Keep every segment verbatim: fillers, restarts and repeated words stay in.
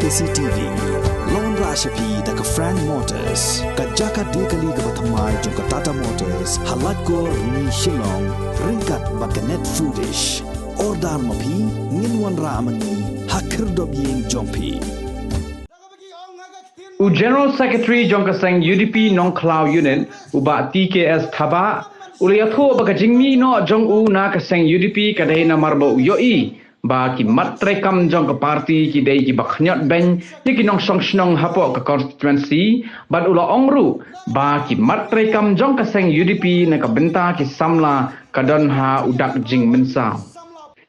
C T V. Long ra sha phi da ka Frank Motors, ka jaka de kali kaba thymmai jong ka Tata Motors ha Laitkor, Rni, Shillong, ryngkat bad ka Net Foodish. Order ma phi, ngin wanrah ma ngi ha khyrdop ïing jong phi. U General Secretary jong ka seng U D P Nongkhlaw Unit, u Bah T K S Thabah, u la ïathuh ba ka jingmih noh jong u na ka seng U D P ka dei namar ba u ïohi ba ki mat treikam jong ka party ki dei kiba khñiot beiñ ïa ki nongshong shnong hapoh ka constituency, bad u la ong ruh ba ki mat treikam jong ka seng U D P na ka bynta ki samla ka don ha u dak jingmynsaw.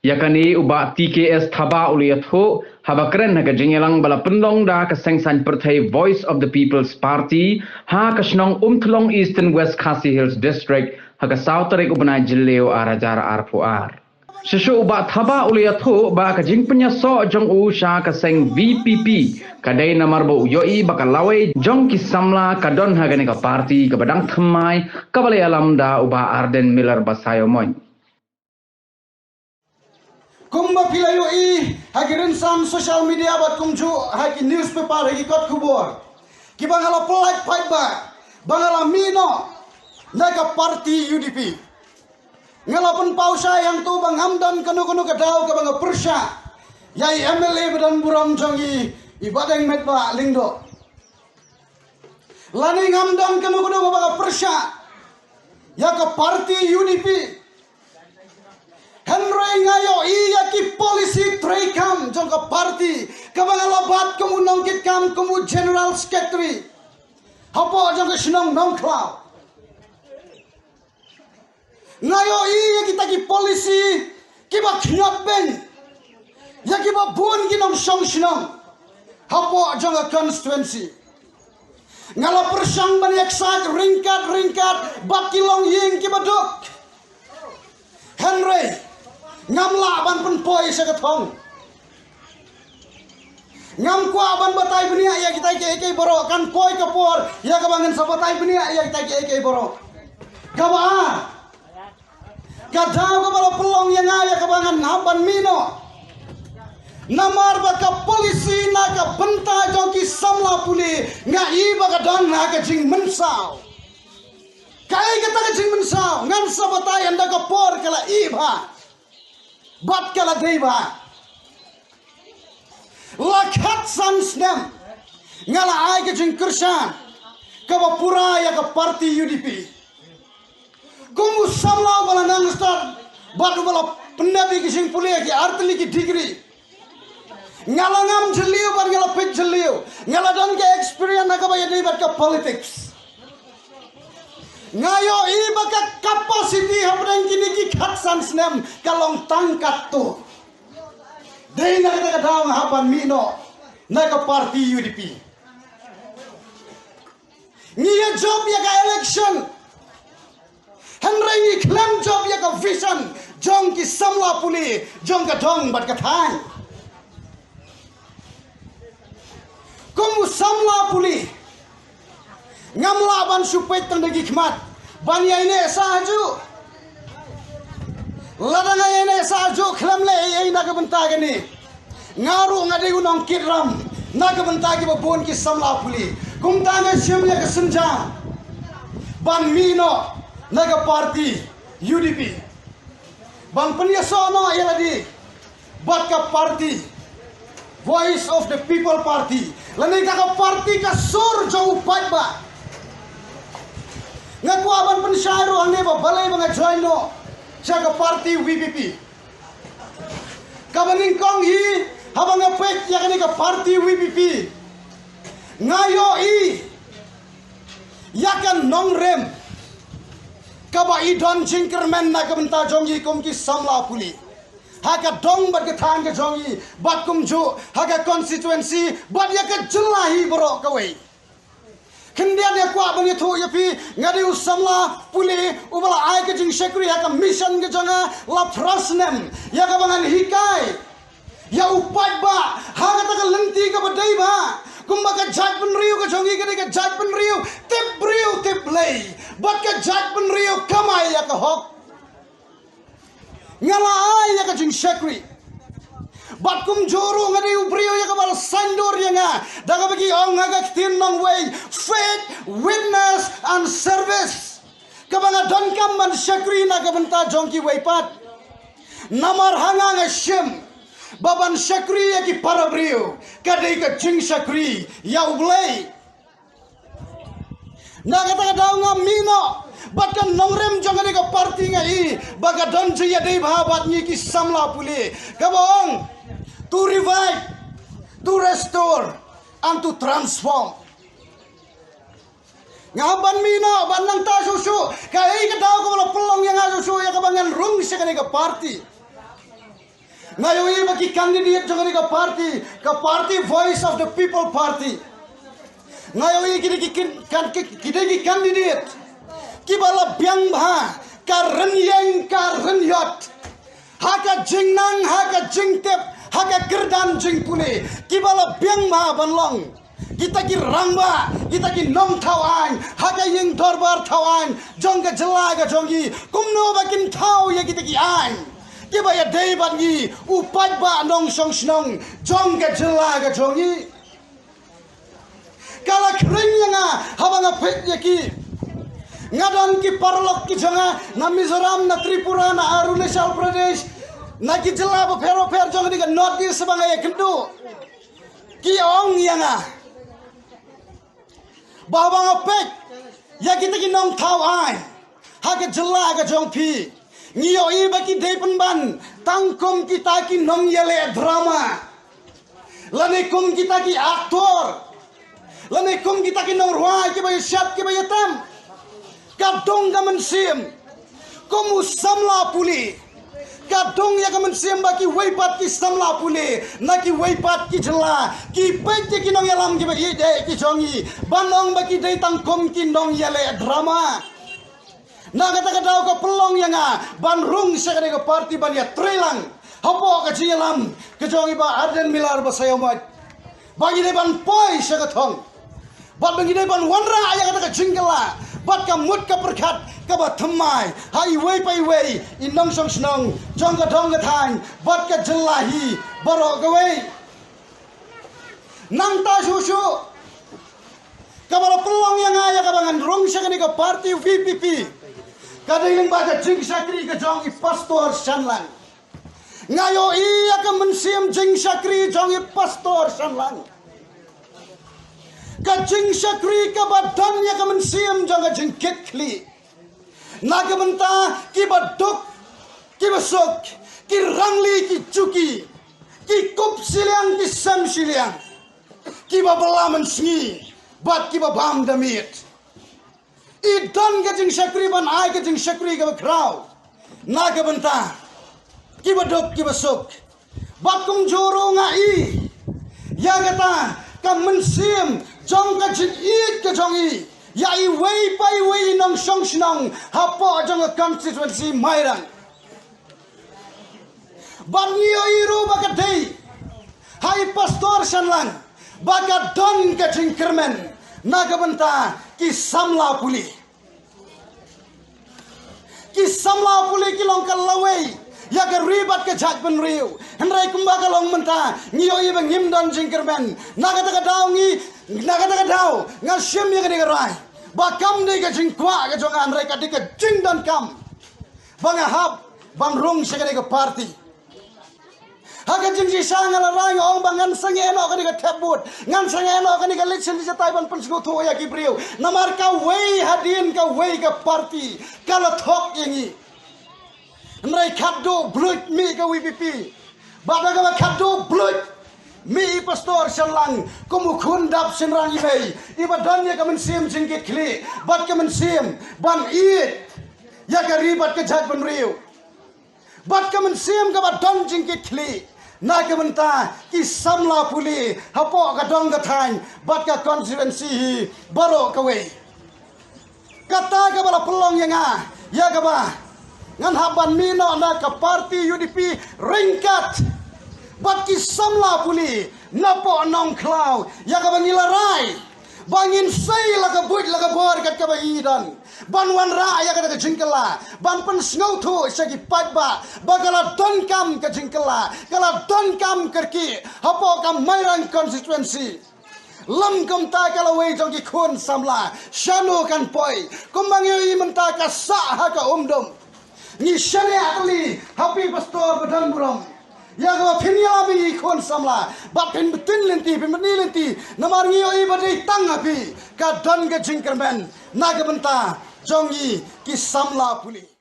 Ïa kane u Bah T K S Thabah u la ïathuh haba kren ha ka jingïalang ba la pynlong da ka seng saiñ pyrthei Voice of the People's Party ha ka shnong Umthlong, Eastern West Khasi Hills District, ha ka saw tarik u bnai Jylliew ar hajar arphew ar. Shisha u Bah Thabah u la ïathuh ba ka jingpynïasoh jong u sha ka seng V P P ka dei namar ba u ïohi ba ka lawei jong ki samla ka don ha kane ka party kaba dang thymmai, kaba la ïalam da u Bah Ardent Miller Basaiawmoit. Kumba phi la ïohi ha ki rynsan social media bad kumjuh ha ki newspaper, ha ki kot khubor, kiba nga la pyllait paidbah ba nga la mih noh na ka party U D P. Nga la pynpaw shai hangto ba ngam don kano kano ka daw kaba nga pyrshah ïa i M L A ba don burom jong ngi, i Bahdeng Metbah Lyngdoh. Lane ngam don kano kano kaba nga pyrshah ïa ka party U D P. Hynrei nga ïohi ïa ki policy treikam jong ka party kaba nga la bat kum u nongkitkam, kum u General Secretary hapoh jong ka shnong Nongkhlaw. Nga ïohi ïa kita ki policy kiba khñiot beiñ ïa kiba bun ki nongshong shnong hapoh jong ka constituency. Nga la pyrshang ban ïaksaid ryngkat ryngkat bad ki longïing kiba duk. Hynrei ngam lah ban pynpoi sha ka thong. Ngam kwah ban batai bniah ïa kita kiei kiei baroh, kan poi ka por ïa kaba ngan sa batai bniah ïa kita kiei kiei baroh. Kaba ar, ka daw kaba la pynlong ïa nga ïa kaba ngan hap ban mih noh. Namar ba ka policy na ka bynta jong ki samla pule nga i ba ka don ha ka jingmynsaw. Kaei kata ka jingmynsaw? Ngan sa batai ynda ka por ka la ih bha bad ka la dei bha. La khatsan snem nga la ai ka jingkyrshan kaba pura ïa ka party U D P. Kum u samla uba la nang stad bad uba la pyndep ïa ki jingpule, ki artylli ki degree, nga la ngam jylliew bad nga la peit jylliew. Nga la don ka experience ha kaba ïadei bad ka politics. Nga ïohi ba ka capacity hapdeng kine ki khatsan snem ka long tang katto. Dei na kata ka daw nga hap ban mih noh na ka party U D P. Ngi ïa jop ïa ka election, hynrei ngi khlem jop ïa ka vision jong ki samla pule jong ka dong bad ka thaiñ. Kum u samla pule, ngam lah ban shu peit tang da ki khmat ban ïaineh sah hajuh. Lada nga ïaineh sah hajuh khlem leh ei ei na ka bynta kane, nga ruh nga dei u nongkit ram na ka bynta kiba bun ki samla pule. Kumta nga shim ïa ka synjam ban mih noh na ka party U D P, ban pynïasoh noh ïa lade bad ka party Voice of the People Party, lane ka, ka party ka sur jong u paidbah. Nga kwah ban pynshai ruh hangne ba balei ba nga join noh sha ka party V P P. Kaba nyngkong hi, haba nga peit ïa kane ka party V P P, nga ïohi ïa ka nongrim kaba i don jingkyrmen na ka bynta jong ngi kum ki samla pule ha ka dong bad ka thaiñ ka jong ngi, bad kumjuh ha ka constituency bad ïa ka jylla hi baroh kawei. Khyndiat nga kwah ban ïathuh ïa phi, nga dei u samla pule uba la ai ka jingshakri ha ka mission ka jong nga la phra snem ïa kaba ngan hikai ïa u paidbah ha kata ka lynti kaba dei bha. Kumba ka jaitbynriew ka jong ngi ka dei ka jaitbynriew tip briew tip Blei bad ka jaitbynriew kamai ïa ka hok. Nga la ai ïa ka jingshakri Bad kumjuh ruh nga dei u briew ïa kaba la saiñdur ïa nga da kaba ki ong ha ka ktien nongwei, faith, witness and service. Kaba nga donkam ban shakri na ka bynta jong kiwei pat. Namar ha nga nga shim ba ban shakri ïa ki para briew ka dei ka jingshakri ïa U Blei. Na kata ka daw nga mih noh bad ka nongrim jong kane ka party, nga i ba ka don jingïadei bha bad ngi ki samla pule, kaba ong, to revive, to restore and to transform. Nga hap ban mih noh bad nangta shuh shuh, kaei ka daw kaba la pynlong ïa nga shuh shuh ïa kaba ngan rung sha kane ka party. Nga ïohi ba ki candidate jong kane ka party, ka party Voice of the People Party, nga ïohi ki dei ki kin-, kan-, ki, ki dei ki candidate kiba la biang bha, ka rynïeng ka rynïot, ha ka jingnang, ha ka jingtip, ha ka kyrdan jingpule, kiba la biang bha ban long kita ki rangbah, kita ki nongthaw aiñ ha ka ïing dorbar thaw aiñ jong ka jylla ka jong ngi. Kumno ba kin thaw ïa kita ki aiñ kiba ïadei bad ngi, u paidbah nongshong shnong jong ka jylla ka jong ngi? Ka la khring ïa nga haba nga peit ïa ki. Nga don ki paralok ki jong nga na Mizoram, na Tripura, na Arunachal Pradesh, na ki jylla bapher bapher jong kane ka North East ba nga ïakynduh. Ki ong ïa nga ba haba nga peit ïa kita ki nongthaw aiñ ha ka jylla ka jong phi, ngi ïohi ba ki dei pynban tang kum kita ki nongïaleh drama, lane kum kita ki actor, lane kum kita ki nongrwai kiba ïashet kiba ïatem. Ka dong ka mynsiem kum u samla pule, ka dong ïa ka mynsiem ba kiwei pat ki samla pule na kiwei pat ki jylla ki peit ïa ki nongïalam kiba ïeit eh ki jong ngi ban ong ba ki dei tang kum ki nongïaleh drama. Na kata ka daw ka pynlong ïa nga ban rung sha kane ka party ban ïatreilang hapoh ka jingïalam ka jong i Bah Ardent Miller Basaiawmoit, ba ngi dei ban poi sha ka thong bad ba ngi dei ban wanrah ïa kata ka jingkylla bad ka mut ka pyrkhat kaba thymmai ha iwei pa iwei i nongshong shnong jong ka dong ka thaiñ bad ka jylla hi baroh kawei. Nangta shuh shuh, kaba la pynlong ïa nga ïa kaba ngan rung sha kane ka party VPP ka dei lyngba ka jingshakri ka jong i Pastor Shanlang. Nga ïohi ïa ka mynsiem jingshakri jong i Pastor Shanlang, ka jingshakri kaba don ïa ka mynsiem jong ka jingkitkhlieh na ka bynta kiba duk, kiba suk, ki rangli, ki juki, ki kup shiliang, ki sem shiliang, kiba bylla mynsngi bad kiba bam da miet. I don ka jingshakri ban ai ka jingshakri kaba khraw na ka bynta kiba duk kiba suk. Bad kumjuh ruh nga i ïa kata ka mynsiem jong ka jingïeit ka jong i ïa iwei pa iwei i nongshong shnong hapoh jong ka constituency Mairang. Bad ngi ïohi ruh ba ka dei ha i Pastor Shanlang ba ka don ka jingkyrmen na ka bynta ki samla pule. Ki samla pule ki long ka lawei ïa ka ri bad ka jaitbynriew. Hynrei kumba ka long mynta ngi ïohi ba ngim don jingkyrmen. Na kata ka daw ngi, na kata ka daw nga shim ïa kane ka rai ba kam dei ka jingkwah ka jong nga, hynrei ka dei ka jingdonkam ba nga hap ban rung sha kane ka party. Ha ka jingshisha nga la rai, nga ong ba ngan sangeh noh kane ka thep vote, ngan sangeh noh kane ka leit sha leit shatai ban pynsngewthuh ïa ki briew. Namar kawei hadien kawei ka party ka la thok ïa ngi. Hynrei khatduh bluit mih ka VPP bad da kaba khatduh bluit mih i Pastor Shanlang kum u khun dap shynrang i mei, iba don ïa ka mynsiem jingkitkhlieh bad ka mynsiem ban ïeit ïa ka ri bad ka jaitbynriew. Bad ka mynsiem kaba don jingkitkhlieh na ka bynta ki samla pule hapoh ka dong ka thaiñ bad ka constituency hi baroh kawei. Kata kaba la pynlong ïa nga ïa kaba ngan hap ban mih noh na ka party UDP ryngkat bad ki samla pule napoh Nongkhlaw, ïa kaba ngi la rai ba ngin sei la ka buit la ka bor kat kaba ngi don ban wanrah ïa kata ka jingkylla, ban pynsngewthuh sha ki paidbah ba ka la donkam ka jingkylla, ka la donkam ka kyrkieh hapoh ka Mairang constituency. Lym kumta ka lawei jong ki khun samla, shano kan poi? Kumba ngi ïohi mynta ka sah ha ka umdum. Ngi shaniah tylli ha phi pastor ba don burom ïa kaba phin ïalam ïa ki khun samla, bad phin btin lynti, phin bni lynti, namar ngi ïohi ba dei tang ha phi ka don ka jingkyrmen na ka bynta jong ngi ki samla pule.